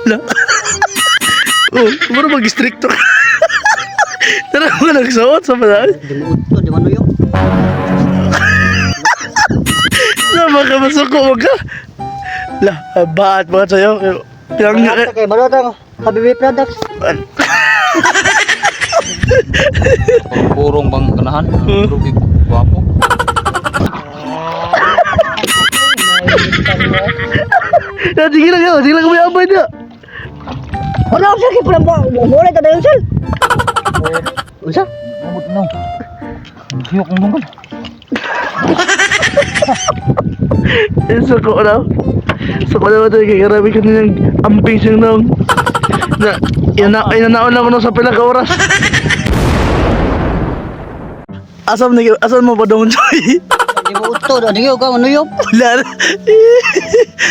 La. Oh, mura mag-stricto ka. Tara mo nagsuot sa pala. Di mo udto, di mo nuyok. Sa baka masuko mo ka. La, baat mga sayo. Pinang Wala kay balot ang Habibi Products. Purong bang ganahan? Puro gig gwapo. Na, sige lang yun. Sige lang kami abay na. Wala ko sige pala mo. Wala ta dayon sel. Unsa? Amot no. Hiyok ang dunggan. Eh, suko na. Suko na ba tayo? Kaya grabe ka nilang amping siyang naong. Na, inanaon lang ko na sa pila ka oras. Asam na, asam mo pa dong, Joy? Di mo udto, di ko ka nuyok. Wala na.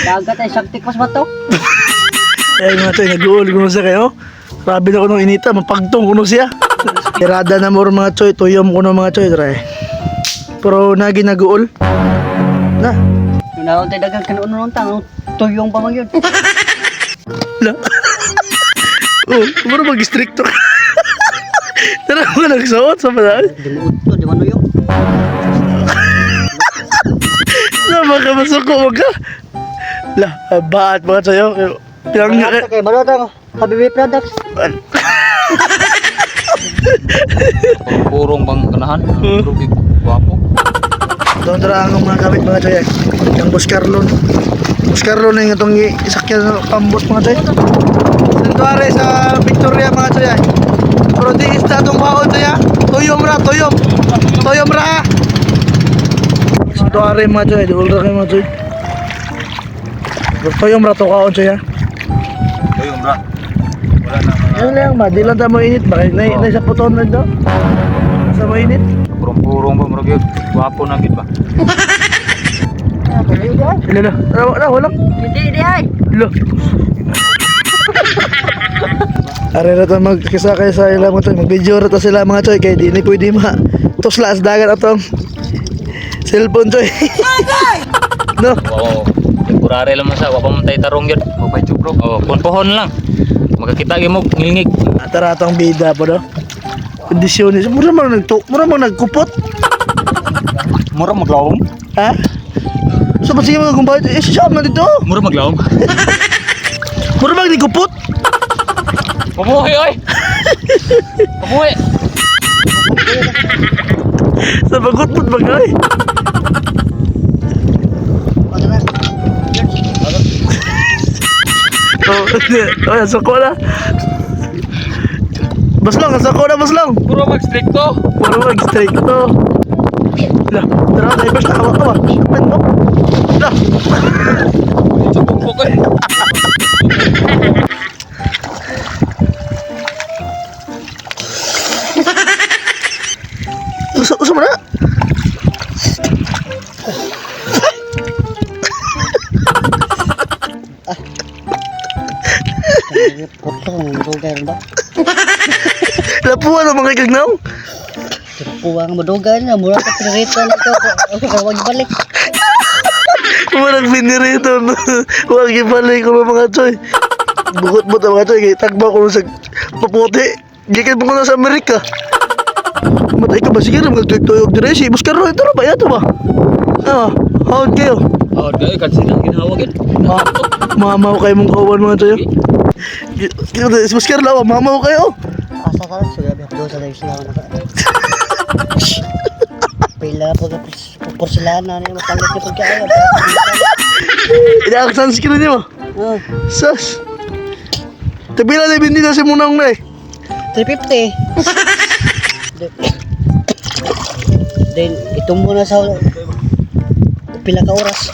Dagat ay saktik mas bato. Ay mga choy, nag-uul ko na siya kayo. Grabe na ko nung inita, mapagtong ko na siya. Tirada na mo rin, mga choy, tuyom ko na mga choy, try. Pero nagi nag-uul. Na, Nunaon tay dagat kanon nun tang tuyong pa man yun. la. Oh, mura mag-stricto ka. Tara mo nagsuot sa pala. Di mo udto, di mo nuyok. Na, baka masuko mo ka. La, baat mga sayo. Pinang Wala kay balot ang Habibi Products. Purong bang ganahan? Puro gig gwapo. Doon tara ang mga gamit mga choy. Yung Boss Carlon. Boss Carlon na yung itong isakyan ng pambot mga choy. Santuare sa Victoria mga choy. Pero di isda itong baon choy ah. Tuyom ra, tuyom. Tuyom ra. Santuare mga choy, duol ra kayo mga choy. Pero tuyom ra to kaon choy ah. Ayun bra. Wala na mga Ano lang ba, di lang tayo mainit ba? Na, sa puton na do. Sa mainit. purong-purong ba murag gyud. Gwapo na gid ba. Ila na. Wala, wala, wala. Hindi, di ay. Lo. Are ra ta magkisakay sa ila mga choy, mag-video ra ta sila mga choy kay di ni pwede ma tusla sa dagat atong cellphone choy. No. Oo. Temporary lang man sa wa pa man tay tarong gyud. Wa pa bro. Oo, punpuhon lang. Makakita gyud mo ngilngig. Tara atong bida po do. Kondisyones mura man nagtu, mura man nagkupot. Mura maglawom. Ha? So pa sige mga kumpay, eh siya man dito. Mura maglawom. Mura man nagkupot. Pamuhi oy. Pamuhi. Sa bagutpot ba kay? Oh, oh, sako na. Baslong, sako na baslong. Puro mag-stricto. Puro mag-strike to. Lah, tara, divers na kawa kawa. Pen mo. Lah, Pupok eh. uso uso mo na. Putong dugay ba? Lapuan ang mga ikagnaw. Puwang madugay na mura ka pinirito na ito. Huwag balik. Walang binirito. Huwag ibalik ko mga choy. Bukot-bot ang mga choy. Kaya tagba ko sa paputi. Gikan mo ko na sa Amerika. Matay ka ba? Sige na, magtuyog-tuyog dire. Si Buscar ito na ba? Ito ba? Ah, hawad kayo. Oh, dai kan silang ginawa gid. Ma mamaw kayo mong kawan mga choy. Si Buscar lawa, mamaw kayo. Asa ka lang, sugabi ako doon sa tayo sila na. Pila po ka porselana ni mapalit ni pagkaayo. Inaak sunscreen niyo. Ah, Sus. Tabila na bindi na si Munang na eh. 350. Then itong muna sa pila ka oras.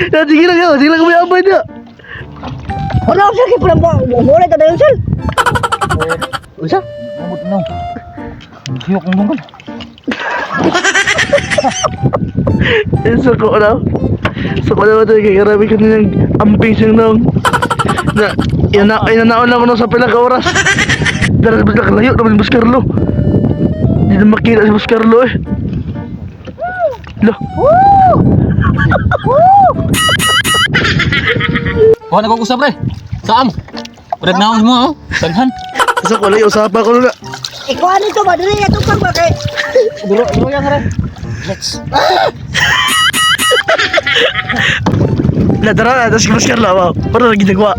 Ya, sige lang yun. Sige lang kami abay niya. Wala ko sige pala mo. Wala ta dayon sel. Unsa? Amot no. Hiyok ang dunggan. Eh, suko na. Suko na ba tayo? Kaya grabe ka nilang amping siyang naong. Na, inanaon lang ko na sa pila ka oras. Dara ba nakalayo naman si Boss Carlo. Hindi na makita si Boss Carlo eh. Lo. Kuha na ko usap pre. Saam. Murag naon mo oh. Daghan. Sa ko lang usapa ko na. Ikuha nito ba? Dili ya tupang ba kay? Duro duro yang re. Let's. La tara na, tapos Boss Carlo, wow. Para na ginagawa.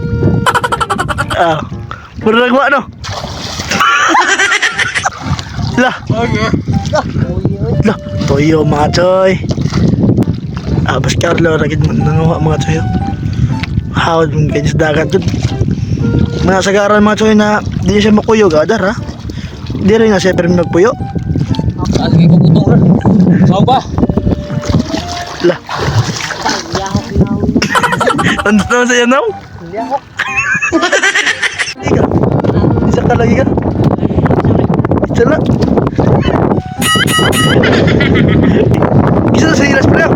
Ah. Para nagawa no. La. La, toyo mga choy. Ah, Boss Carlo, lagi nanguha mga choy. Hawad mong ganyan sa dagat dun. Mga sagaran mga choy na di siya makuyog, ah, dara. Di rin na siya pero magpuyo. Ah, sige ko putong re. Sao ba? La. Ano naman sa'yo now? Yahok. Ika. Isa ka lagi ka? Isa lang. Isa sa ilas pre.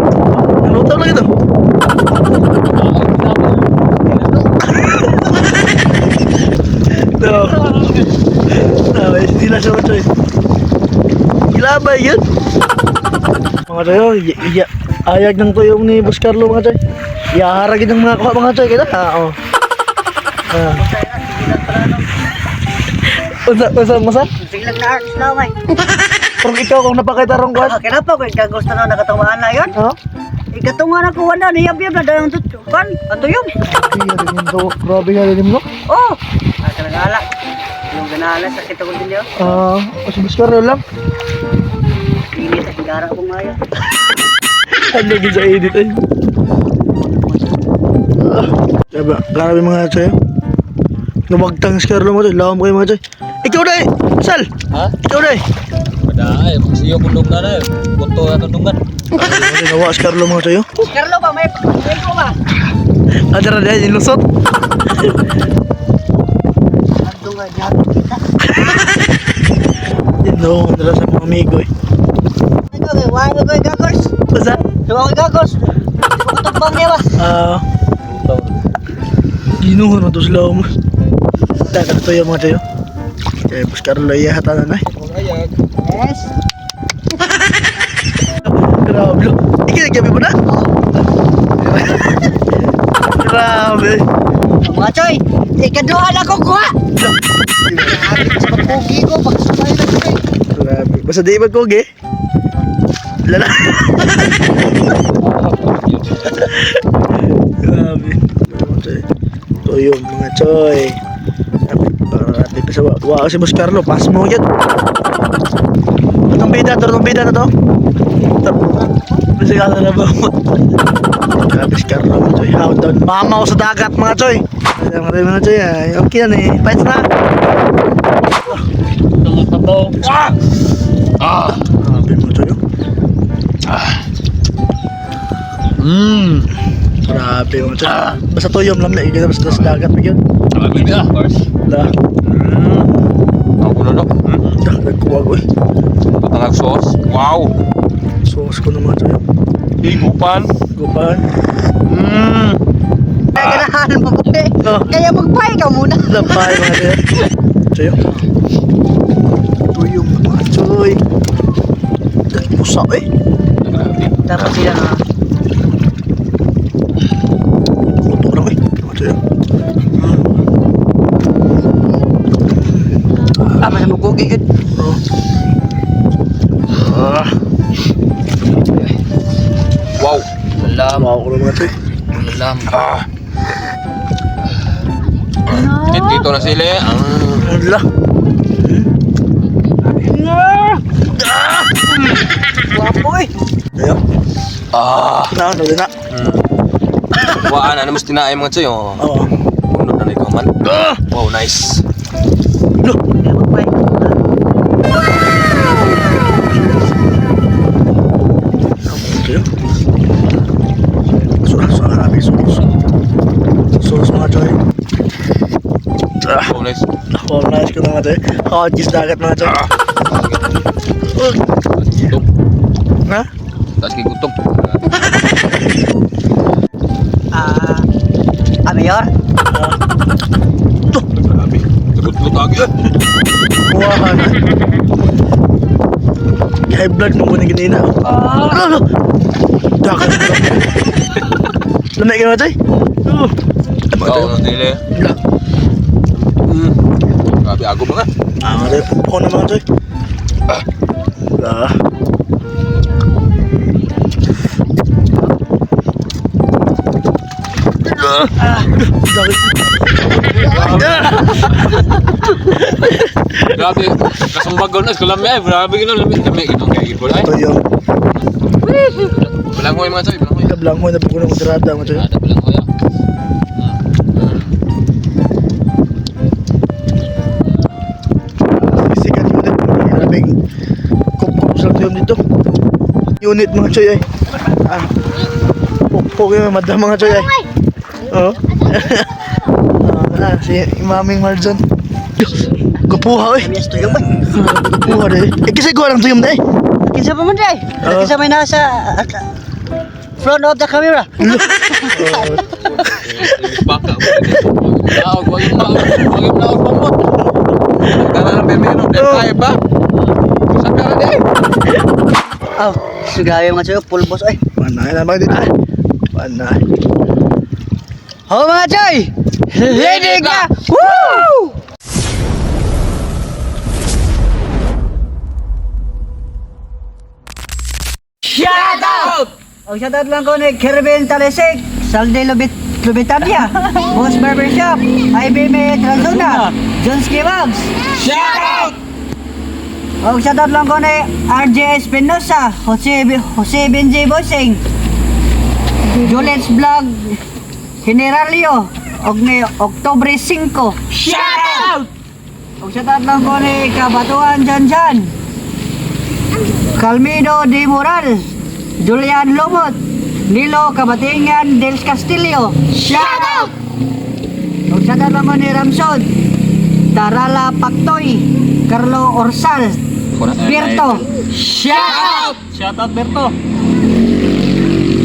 Ano tawag lang ito? No. No, hindi lang siya machoy. Ilabay yun. Mga tayo, ayag ng tuyong ni Boss Carlo mga choy. Iyaharagin ng mga kuha mga choy. Kita? Ah, oo. Ah. Unsa, unsa, unsa? Sige lang na artist na may. Kung ikaw kung napakita rong kwan. Ah, kaya pa ko ikaw gusto na nakatawaan na yon. Ha? Ikatunga na ko wala niyab yab na dalang tut kan atuyom. Grabe nga rin mo. Oh. Ah, kanagala. Yung ganala sa kita ko dinyo. Ah, si Boss Carlo lang. Init ang gara ko ngayon. Ano gid sa edit eh. Ah, diba, grabe mga choy. Nawagtang si Carlo mga choy. Lawam kayo mga choy. Ikaw na eh! Sal! Ha? Ikaw na eh! Paday, magsiyo kung dunggan eh. Buto atong dunggan. Nawa si Carlo mga choy. oh. Carlo ba may ko ba? Adara na yung lusot. Adto nga jato kita. Ino, nila sa mga amigo eh. Ikaw kay wa ko gagos. Basta? Tuwa ko gagos. Ko tubang niya ba? Ah, Buto. ginuho na to sila mo. Teka, ito yung mga tayo. Kaya Boss Carlo, iyahata na na eh. Ayag. Yes. Grabe. Lo. Ikaw, gabi mo na? Grabe. Mga choy, ikaduha na ko kuha. Grabe, mas mapugi ko pag sumay na ko. Grabe. Basta di magkugi. Lala. Grabe. Mga choy. Ito yung mga choy. Grabe. Grabe pa sa wa. Wa si Boss Carlo. Pass mo yan. Itong bida. Itong bida na to. Kasi ka na ba? Grabe si Carlo mga choy. How down. Mamaw sa dagat mga choy. Ayan, mga choy, mga choy. Ay, okay na eh. Fight na. Ah! Ah! Grabe mga choy. Oh. Grabe mga choy. Basta tuyom lang na. Basta sa dagat. Bigyan. Grabe ka. La. Ako na no. Ah, nagkuha ko eh. Patangag sauce. Wow. Sauce ko naman choy. Higupan. Gupan. Kaya ganahan mo ko eh. Oh. Kaya magpay ka muna. Lapay mga choy. Choy. Tuyom mga choy. Pusa eh. Grabe. Dapat sila na. Kuto lang eh. Mga choy. Ah, mas mapugi gud. Oh. Ah. Wow. Lalam. Wow ko mga choy. Lalam. Ah. Dito na sila. Ah. Ala. Wapo eh. Ayan. Ah. Na, ano na. Waan, ano mas tinaay mga tsoy, oh. Oo. Unod na nito man. Ah! Wow, nice. Lo. Kaya magpay. Choy. Suras, grabe sauce. Sauce mga choy. Ah. Wow, nice. Wow, nice ko na mga choy. Hot cheese dagat mga choy. Uh. Gutom. Ha? Taas kay gutom. Ah, ah, Mayor. Ah. Grabe. Sagot lagi eh. Kuha ka na. High blood mo muna ganina. Ah! Ano? Dagat. Lamig ka na, Choy? Mga Oo, dili. Lah. Grabe, ago mga. Ah, mga choy, pupukon na mga choy. Ah. Ah. Ah. Ah. Grabe, kasumbagon na, kalami ay. Grabe gino, lami, lami ginong kay Gipol ay. Tuyo. Balangoy mga choy, balangoy. Tablangoy na po ko ng kontrata mga choy. Ada balangoy ah. Sikat unit. Grabing kup-kup sa tuyom dito. Unit mga choy ay. Ah. Pukpuk yung madam mga choy ay. Oo. Ah, si Maming Marzon. Kupuha oy. Yes, tuyong ba? Kupuha de. Eh kasi ko lang tuyom na eh. Kinsa pa man day? Oo. Kinsa may nasa at, front of the camera. Oh, Baka. Naog, wag yung naog, wag yung naog pamot. Tara lang pemeno, dahil kaya ba? Sa pera di ay. Oh, grabe mga choy, full boss oy. Panay na mga dito. Panay. Ho mga choy! Linig na! Woo! Shout out! Oh, shout out lang ko ni Kervin Talesik, Salde Lubit Lubitania, Boss Barbershop, IBM Tranzona, John Skibags. Shout out! Oh, shout out lang ko ni RJ Espinosa, Jose, Jose Benji Bossing, Juliet's Vlog, Generalio, og ni Oktobre 5. Shout out! Og shout out lang ko ni Kabatuan Janjan, Calmido de Moral, Julian Lomot, Nilo Kabatingan del Castillo. Shout out! Og shout out lang ko ni Ramson, Tarala Pactoy, Carlo Orsal, Berto. Shout out! Shout out Berto.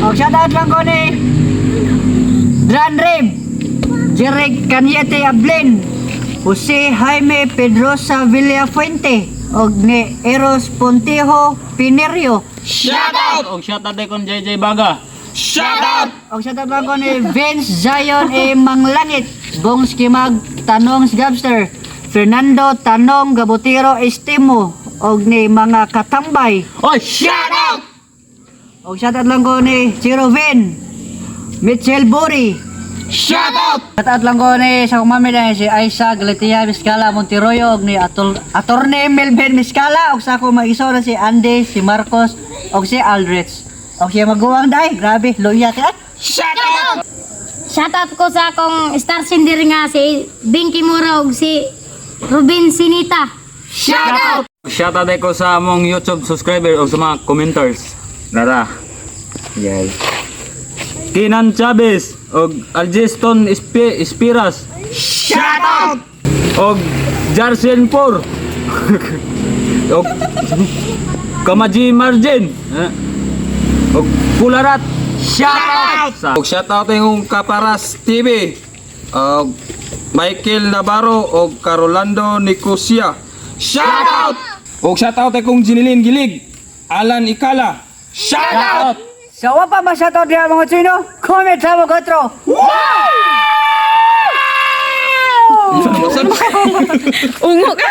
Og shout out lang ko ni Dran Rib, Jerek Cañete Ablin, Jose Jaime Pedrosa Villafuente, og ni Eros Pontijo Pinerio. Shout out. Og shout out kon JJ Baga. Shout out! Og shout out lang ko ni Vince Zion E. Manglangit, Bong Skimag Tanong Gabster, Fernando Tanong Gabotero Estimo, og ni mga katambay. Oy, shout out. Og shout out lang ko ni Chiro Vin, Mitchell Buri. Shout out! Shout out lang ko ni sa akong mami na si Aisa Galatia Miscala Monteroyo og ni Atol Attorney Melvin Miscala og sa akong maiso na si Andy, si Marcos og si Aldrich. Og siya maguwang dai, grabe, luya ka. Shout out! Shout out ko sa akong star singer nga si Binky Mura ug si Ruben Sinita. Shout out! Shout out ko sa among YouTube subscriber o sa mga commenters. Rara. Yay. Kinan Chavez og Algeston Espiras. Shout out! Og Jarsen Por. Og Kamaji Margin. Eh. Og Pularat. Shout out! Sa Og shout out yung Kaparas TV. Og Michael Navarro og Carolando Nicosia. Shout out! Og shout out kong Jinilin Gilig, Alan Ikala. Shout out! So, wa pa ma-shout out diha mga Chino? Comment sa mo kotro. Saan- saan- Ungo ka.